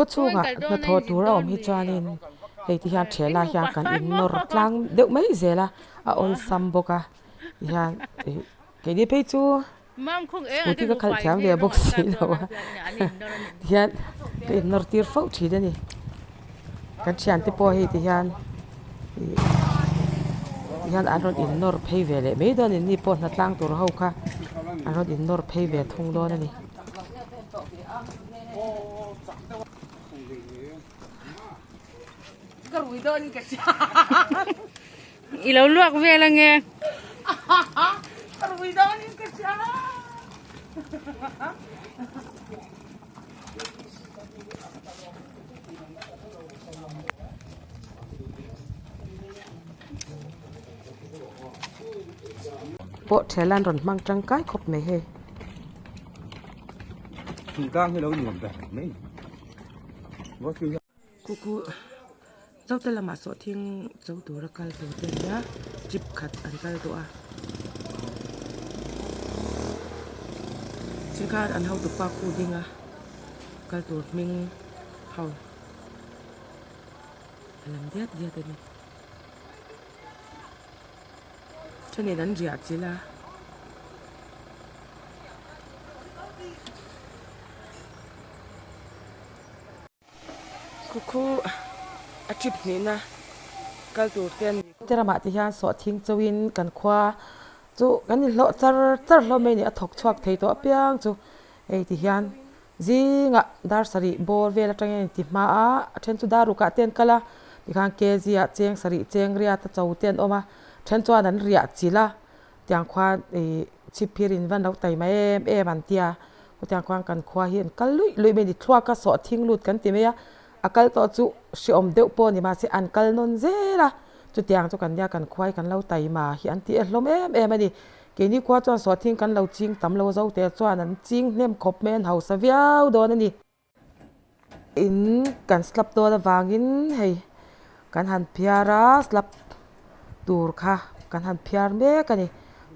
Khawchhungah hnathawh tur a awm hi chuanin hei ti hian thela hian kan in nawr tlang deuh mai zel a a awlsam bawk a tihian ih keini phei chu scooty ka khalh thiam ve bawk si lo a tihian ka in nawr tir fo thin a ni kan thiante pawh hei tihian ih tihian an rawn in nawr phei ve leh mai dawn a ni pawh hnatlang tur ho kha an rawn in nawr phei ve thung dawn a ni. I lo luak vel ange. Pawh thela an rawn hmang tangkai khawp mai hei. Thingtlang hi lo nuam ber mai Kuku Zote lamah sawhthing cho tura kal tur te ania jeep khat an kal tawh a chungkhan an hotupa khu ding a kal tur hming ho a lam diat diat a ni thenin an riah chilh a. Khukhu a trip hnihna kal tur te a ni. Te ramah te hian sawhthing chauhin kan khua chu kan inhlawh char char hlawm mai a ni a thawk chhuak thei tawh apiang chu hei ti hian zingah dar sarih bawr vel atangin a inti hma a a then chu dar rukah te an kal a tikhan kg ah cheng sarih cheng riat a cho te an awm a then chuan an riah chilh a tiang khuan ih chhip phir in van lo tai mai em em an tia hetiang khuan kan khua hi an kal luih luih mai a ni thluak a sawh thing lut kan ti mai a a kal tawh chu hreawm deuh pawh a ni mahse an kal nawn zel a chutiang chu kan nia kan khua hi kan lo taima hi an ti hlawm em em a ni keini khua chuan sawh thing kan lo ching tam lo zo te chuan an ching hnem khawp mai an hausa viau dawn a ni. In kan slab dawn avangin hei kan han phiar a slab tur kha kan han phiar mek a ni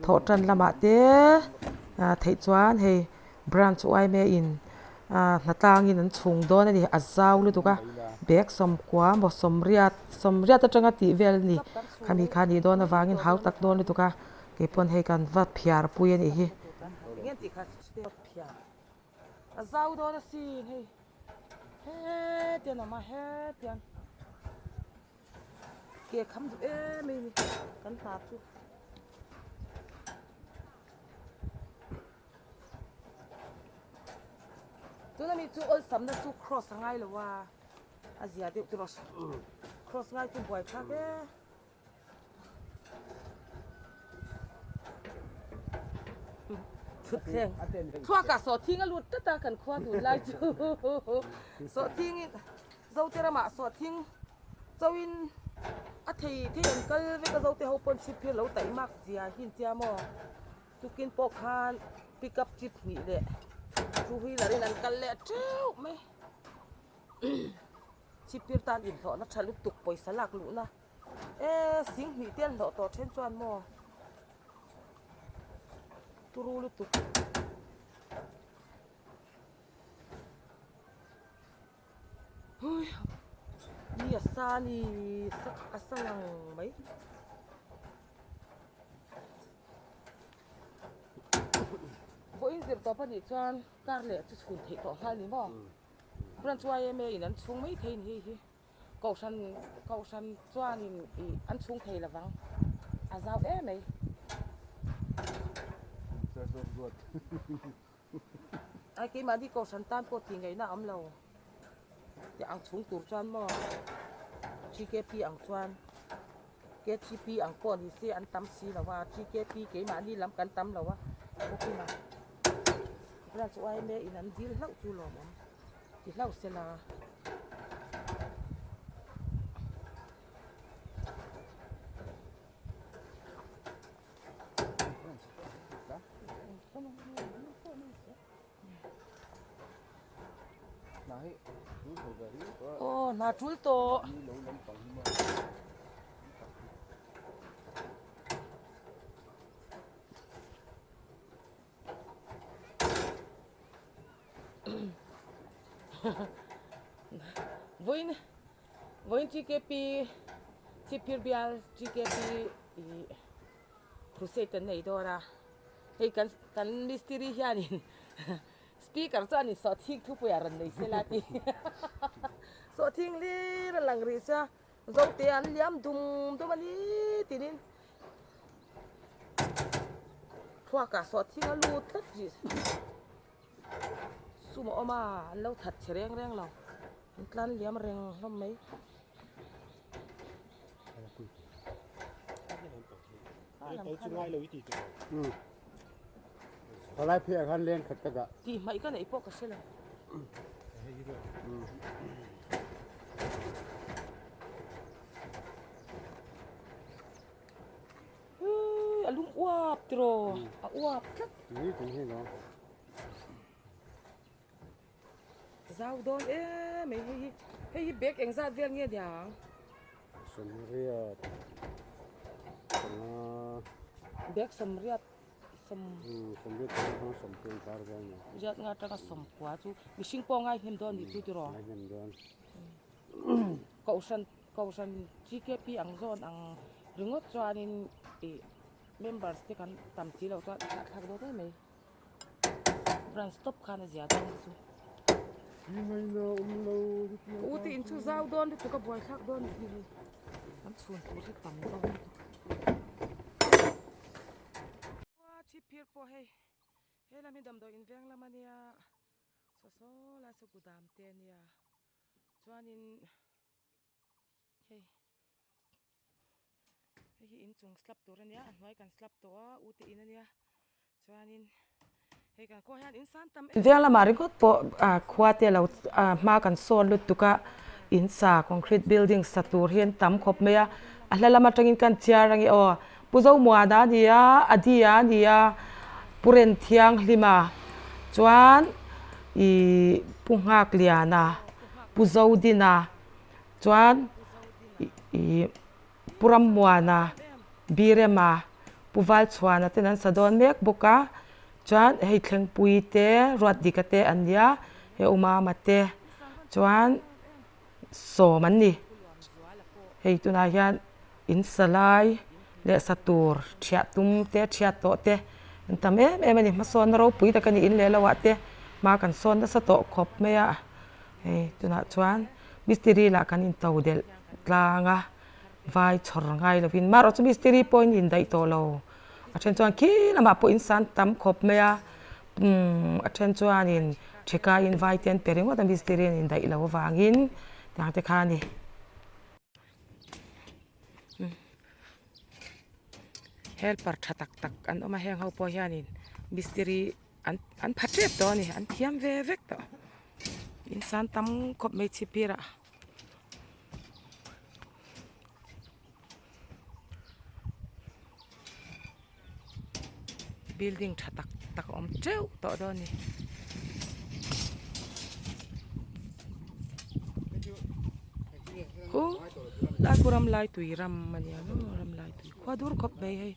thawh tan lamah te ah theih chuan hei branch yma in ah hnatangin an chhung dawn a ni a zau lutuk a bag sawmkua maw sawmriat sawmriat atanga tih vel a ni khami kha a nih dawn avangin hau tak dawn lutuk a keipawn hei kan va phiar pui a nih hi. A zau dawn asin hei hetiang a awm a hetiang ke kham duh em em a ni kan hna chu. Tuna mi chu awlsamna chu cross a ngai lo a a zia deuh tiraw cross ngai chu buai thlak e. Thutthleng thluakah sawhthing a lut tlat a kan khua tun lai chu sawhthing in Zote ramah sawhthing chauhin a thei thei an kal vek a Zote ho pawn chhip hi a lo taih mak zia hi an tia maw tukin pawh khan pick up chip hnih leh two wheeler in an kal leh teuh mai. Chhipphir tan inhlawhna tha lutuk pawisa lak luhna e sing hnih te an hlawh tawh then chuan maw turu lutuk hui mi a sa a ni a sa ngang mai. Vawiin zir tawp a nih chuan kar leh chu chhun theih tawh nghal ni maw. Branch yma in an chhung mai thei ni hei hi kohhran kohhran chuanin ih an chhung thei lovang a zau em mai. Ai keimahni kohhran tan pawh tih ngaihna a awm lo tih ang chhung tur chuan maw GKP ang chuan KTP ang pawh ni se an tam si lo a GKP keimahni lam kan tam lo a bawkin a. Branch yma in an dil hlauh chu lawmawm ti hlauh sela. Aw hna tul tawh. Vawiin vawiin TKP Chhipphir bial TKP ih crusade an nei dawn a hei kan kan mistiri hianin speaker chuan in sawhthing thupui ah rawn nei sela a ti sawhthing hlir a lang rih sia zote an liam dum dum a ni tinin thluak ah sawhthing a lut tlat rih. Sum a awm a, an lo that che reng reng lo. An tlan liam reng hlawm mai. Palai phei ah khan leng khat ka dah. Tih hmaih ka neih pawh ka hre lo. A lum uap tiraw, a uap tlat. Ni tum hi lo. Zau dawn em mai hei hi. Hei hi bag engzat vel nge niang? Sawmriat panga. Bag sawmriat sawm. Sawmriat panga atanga sawmpui inkar vel nia. Riat nga atanga sawmpua chu mihring pawh ngai hnem dawn nih chu tiraw? Ngai hnem dawn. Kohhran kohhran GKP ang zawn ang ringawt chuanin ih members te kan tam si loh chuan a thlak dawn em mai. Branch stop khan a zia dawn chu. U te in chu zau dawn lutuk a buai thlak dawn nih hi hei. Kan chhun tur hi tam dawn lutuk. Khua chhipphir pawh hei he lam hi damdawi in veng lam a nia saw saw lai saw kudam te a nia chuanin hei hei hi inchung slab tur a nia a hnuai kan slab tawh a u te in a nia chuanin hei kan khuaah hian in san tam em veng lamah ringawt pawh ah khua te lo ah hma kan sawn lutuk a in sa concrete building sa tur hi an tam khawp mai a a hla lam atangin kan chhiar ange aw Pu Zomuana a ni a Adia a ni a Pu Renthianghlima chuan ih Pu Nghakliana Pu Zodina chuan ih Pu Rammuana Birema Pu Valchhuana ten an sa dawn mek bawk a chuan hei Thlengpui te Ruatdika te an nia he Umama te chuan sawm an ni hei tunah hian in sa lai leh sa tur thiah tum te thiat tawh te an tam em em a ni hmasawnna ropui tak a ni in leh lo ah te hma kan sawn nasa tawh khawp mai a hei tunah chuan mistiri lah kan in to delh tlang a vai chhawr ngai lovin marawh chu mistiri pawh in indaih tawh lo a then chuan khi lamah pawh in san tam khawp mai a umm a then chuanin theka in vai te an pe ringawt a mistiri an indaih loh avangin tiang te kha a ni. Helper tha tak tak an awm a heng ho pawh hianin mistiri an an pha tep tawh a ni an thiam ve vek tawh in san tam khawp mai chhipphir ah. Building tha tak tak a awm teuh tawh dawn a ni. Khu lai khu ram lai tui ram a nia maw ram lai tui khua dur khawp mai hei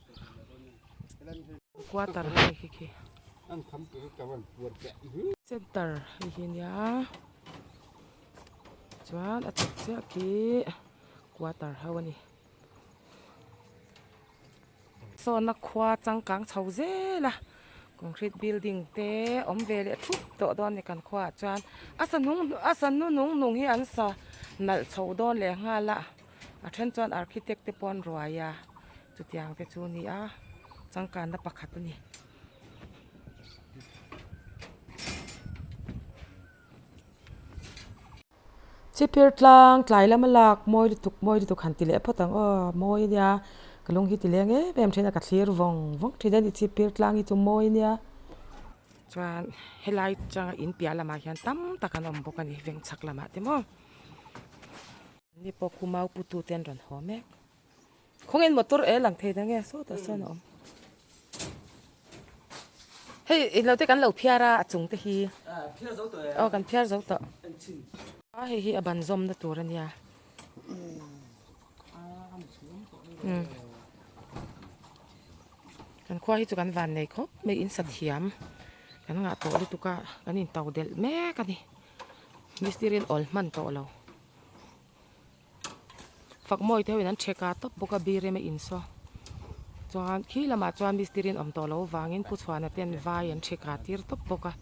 quarter hei khi khi center hei hi nia chuan a chhak chiah khi quarter ho a ni. Sawna khua changkang chho zel a concrete building te awm ve leh thup tawh dawn a ni kan khuaah chuan a sa nung a sa nu nung nung hi an sa nalh chho dawn leh nghal a a then chuan architect te pawh an ruai a chutiang te chu a ni a changkanna pakhat a ni. Chipir tlang tlai lama lak mawi lutuk mawi lutuk han ti leh phawt ang aw mawi ania ka lung hi ti leng em em thin a ka thlir vawng vawng thin a ni chipir tlang hi chu mawi ania chuan helai changa in piah lamah hian tam tak an awm bawk a ni veng chhak lamah te maw ni pawh khu mau pu tu te an rawn haw mek khawnge motor e lang thei dang e sawtah sawn a awm hei ilo te kan lo phiar a a chung te hi aw kan phiar zo tawh a hei hi a ban zawm na tur a nia umm kan khua hi chu kan van nei khawp mai in sa thiam kan ngah tawh lutuk a kan in to delh mek a ni. Mistiri an awl hman tawh lo. Fak mawi te ho in an chhek a tawp bawk a birem a insaw. Chuan khi lamah chuan mistiri an awm tawh loh avangin Pu Chhuana ten vai an chhek a tir tawp bawk a.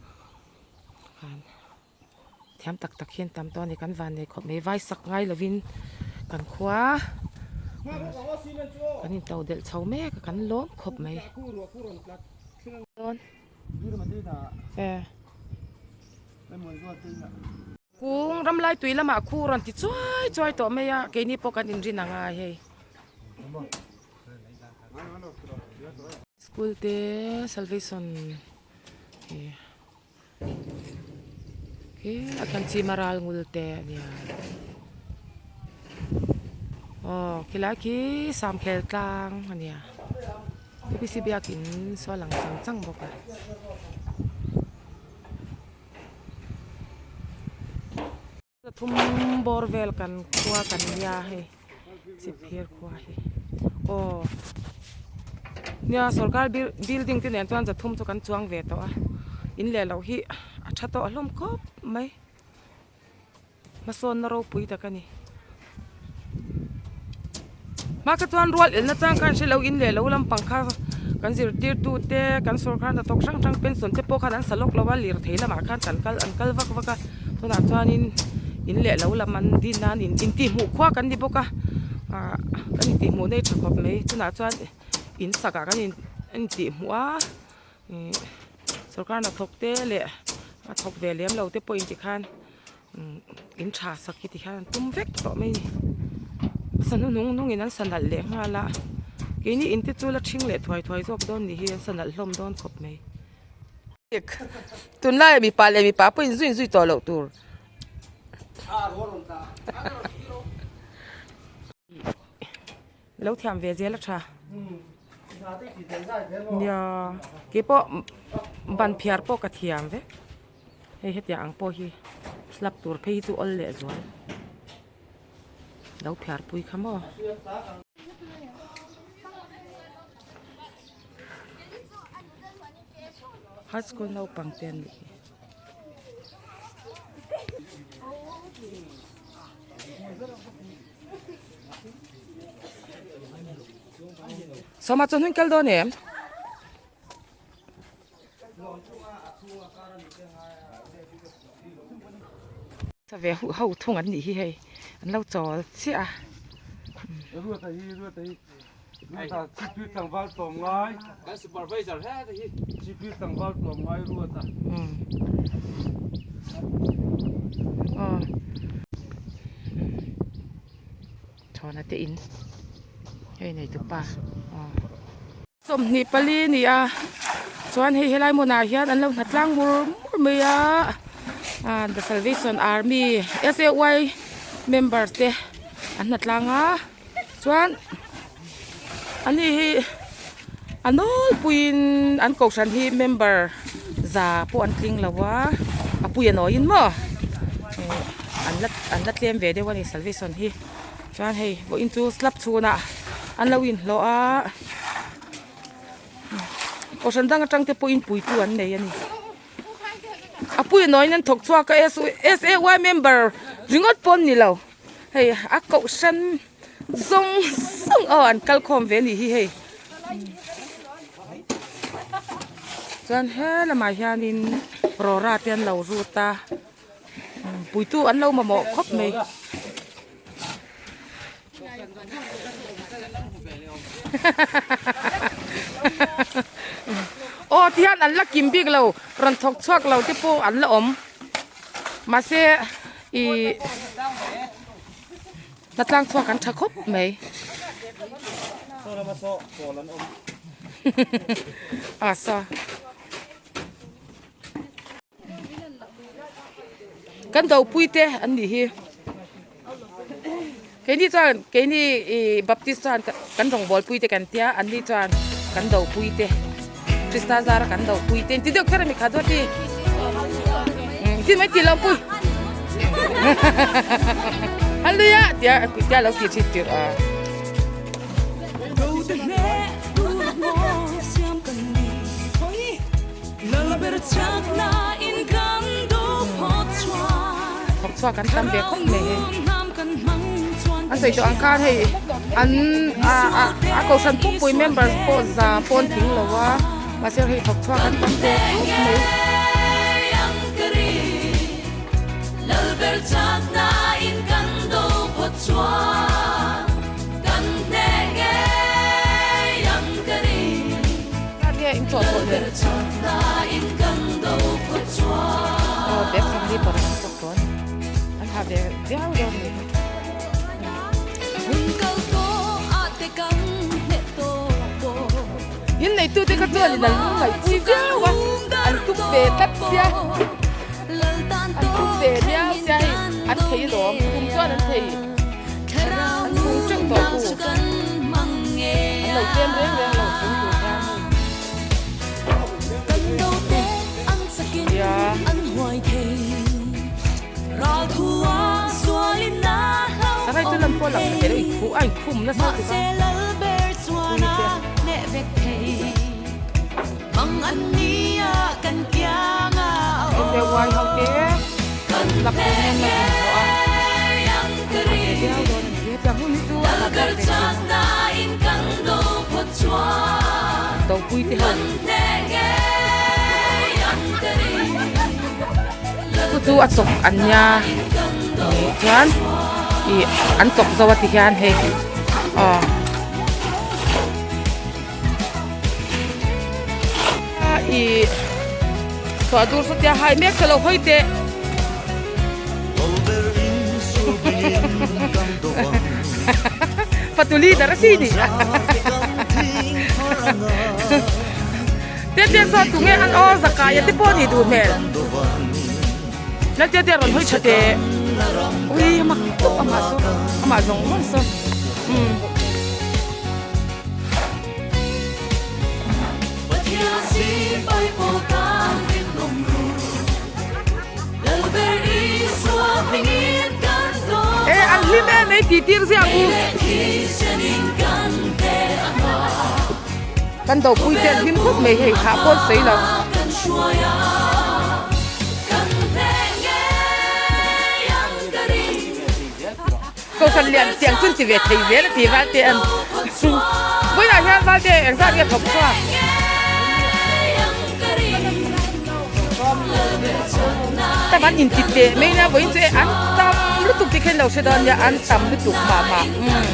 Thiam tak tak hian tam tawh a ni kan van nei khawp mai vai sak ngai lovin kan khua kan in to delh chho mek a kan lawm khawp mai. Kung ramlai tui lamah khu rawn ti chuai chuai tawh mai a keini pawh kan inrin a ngai hei. School te salvation ih Khi a khan chim a ral ngul te a nia aw khilai khi samkhel tlang a nia kpc biakin saw a lang chang chang bawk a. Thum bawr vel kan khua kan nia hei chhipphir khua hi aw nia sorkar building te nen chuan zathum chu kan chuang ve tawh a in leh loh hi a tha tawh hlawm khawp mai hmasawnna ropui tak a ni hma kha chuan rual elna chang khan hre lo in leh lo lampang kha kan zirtirtu te kan sorkar hnathawk hrang hrang pension te pawh khan an sa lawk lo a lirthei lamah khan kan kal an kal vak vak a tunah chuanin in leh lo lam an din a in intihhmuh khua kan ni bawk a ah kan intihhmuh na hi tha khawp mai tunah chuan in sakah kan in intihhmuh a ih sorkar hnathawk te leh a thawk ve lem lo te pawh in tikhan. In tha sak hi ti hian an tum vek tawh mai a ni sa hnuhnung nung in an sa nalh leh nghal a keini in te chu la thing leh thuai thuai zawk dawn ni hi an sa nalh hlawm dawn khawp mai. Tunlai ah mipa leh mipa pawh in zui zui tawh loh tur. Lo thiam ve zel a tha. Nia keipawh ban phiar pawh ka thiam vek. Hei hetiang ang pawh hi slab tur phei hi chu awl leh zual lo phiar pui kha maw. High school naupang te an nih hi. Sawma chuan hun kal dawn em? Ve ho thung an nih hi hei an lo chawl chiah a. Chhawna te in hei nei tupa aw. 24 a ni a chuan hei helai hmunah hian an lo hna tlang mur mur mai a ah the salvation army S A Y member te an hna tlang a chuan ani hi a nawlpuiin an kohhran hi member za pawh an tling lo a a pui a nawiin maw an la an la tlem ve deuh a ni salvation hi. Chuan hei vawiin chu slab chhunah an lo inhlawh a kohhran dang atang te pawhin puitu an nei a ni a pui nawiin an thawk chhuak a S A Y member ringawt pawh an ni lo hei a kohhran zawng zawng aw an kal khawm ve a nih hi hei chuan he lamah hianin rawra te an lo rut a. Puitu an lo mamawh khawp mai. Aw tihian an la kim bik lo rawn thawk chhuak lo te pawh an la awm mahse ih hnatlang chhuak an tha khawp mai. A saw. Kan dopui te an nih hi keini chuan keini ih baptist chuan kan rawngbawlpui te kan tia an ni chuan kan dopui te Krista zara kan dopui te ti deuh kher a mi kha dawt hi tin mai ti lo pui hallelujah tia tia lo ti thin tir a. chhuak an tam ve khawp mai hei. An sawi tawh ang khan hei an a kohhran pumpui members pawh za pawn tling lo a mahse hei thawk chhuak an tam ve khawp mai. Aw bag sang hi paruk an chawk tawh a ni an ha ve viau dawn a ni in neitute kha chuan in an lungngaihpui viau a an tum ve tlat sia an tum ve viau sia hei an thei alawm tum chuan an thei an chhung teuh tawh u an lo tlem reng reng lo thing tur khan hei. Sangai chu lam pawh lang tha thei lo i khuh a inkhum nasa tuk a SAY ho te lak tur nen la inhlawh a a ve viau dawn a ni hetiang hun hi chu a ha ber ve thin Topui te ho chu chu a chawp an nia ih chuan ih an chawp zo a ti hian hei aw ih chhuah dur saw tia hai mek thalo hawi teh. Fatu leader a si ni. Te te saw tunge an aw zakai a te pawh ni duh hmel. Lal te te rawn hawi tha teh. Ui a mak tawp amah saw amah zawng zawng saw. Umm. E an hlim em ei tih tir ziak u. Kan dopui te an hlim khawp mai hei hah pawh sawi lo. Kohhran lian tiang chu an ti ve thei zel a ti Valte an vawiinah hian Valte engzat nge thawk chhuak? Tam an inti teh mai nia vawiin chu e an tam lutuk tih kha in lo hre dawn nia an tam lutuk mah mah umm.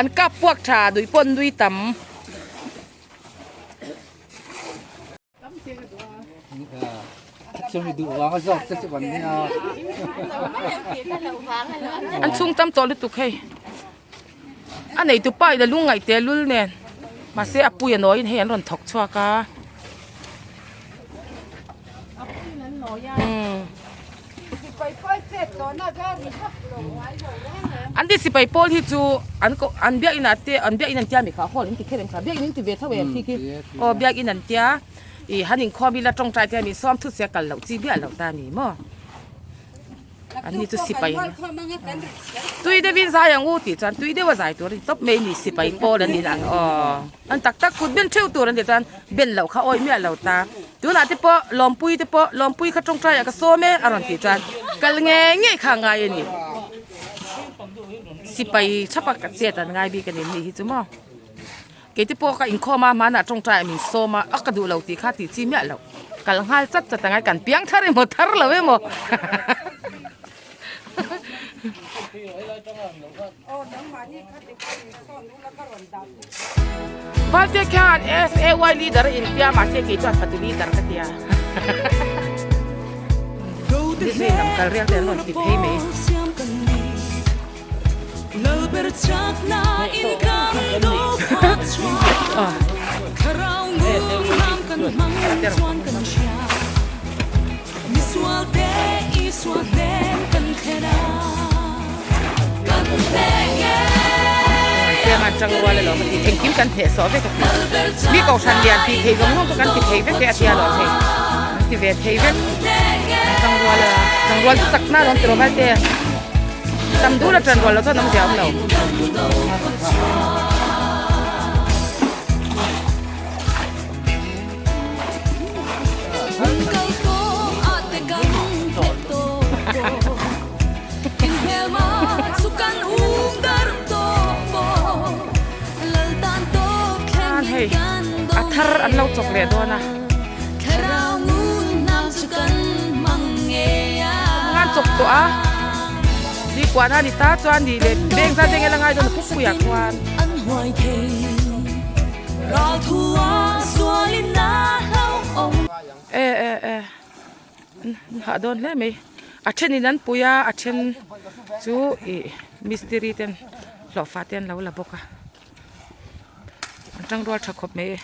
An kap puak tha duih pawh an nui tam. An chhung tam tawh lutuk hei a neitu pa in a lungngaih teh lul nen mahse a pui a nawiin hei an rawn thawk chhuak a umm. An ti sipai pawl hi chu an koh an biakin ah te an biakin an tia mi kha hall in ti kher em kha biakin in ti ve tho em khi khi aw biakin an tia ih han inkhawm ila tawngtai te hian sawm thut sia kal loh chi biah loh ta a ni maw an ni chu sipai tui deuhin zai ang u tih chuan tui deuha zai tur a ni tawp mai a ni sipai pawl an ni ang aw an tak tak kut ben theuh tur an tih chuan ben loh kha awih miah lo ta. Tunah te pawh Lawmpui te pawh Lawmpui kha tawngtai ah ka sawm e a rawn tih chuan kal ngei ngei kha a ngai a ni. Sipai thapa ka chet an ngai bik a ni ni hi chu maw. Kei te pawh ka inkhawm a hmanah tawngtai ah min sawm a a ka duh lo tih kha tih chi miah loh. Kal nghal chat chat a ngai kan piang thar emaw thar lo emaw. Valte khian SAY leader a intia mahse kei chuan fatu leader ka tia. Disney lam kal riak te an rawn ti phei mai. Tiang an tang rual alawm a ti engkim kan theh sawh vek a ti mi kohhran lian tih thei zawng zawng chu kan ti thei vek e a tia lawm hei an ti ve thei vek an tang rual a tang rual chu chak na alawm tiraw valte tam dul a tan rual lo chuan awmzia a awm lo. thar an lo chawk leh dawn a. An chawk tawh a, ni kuahna a ni ta chuan ni leh beng zat eng ela ngai dawn a pukpuiah khuan. E e e an hah dawn hle mai a thenin an pui a a then chu ih mistiri ten hlawhfa te an lo la bawk a. An tangrual tha khawp mai e.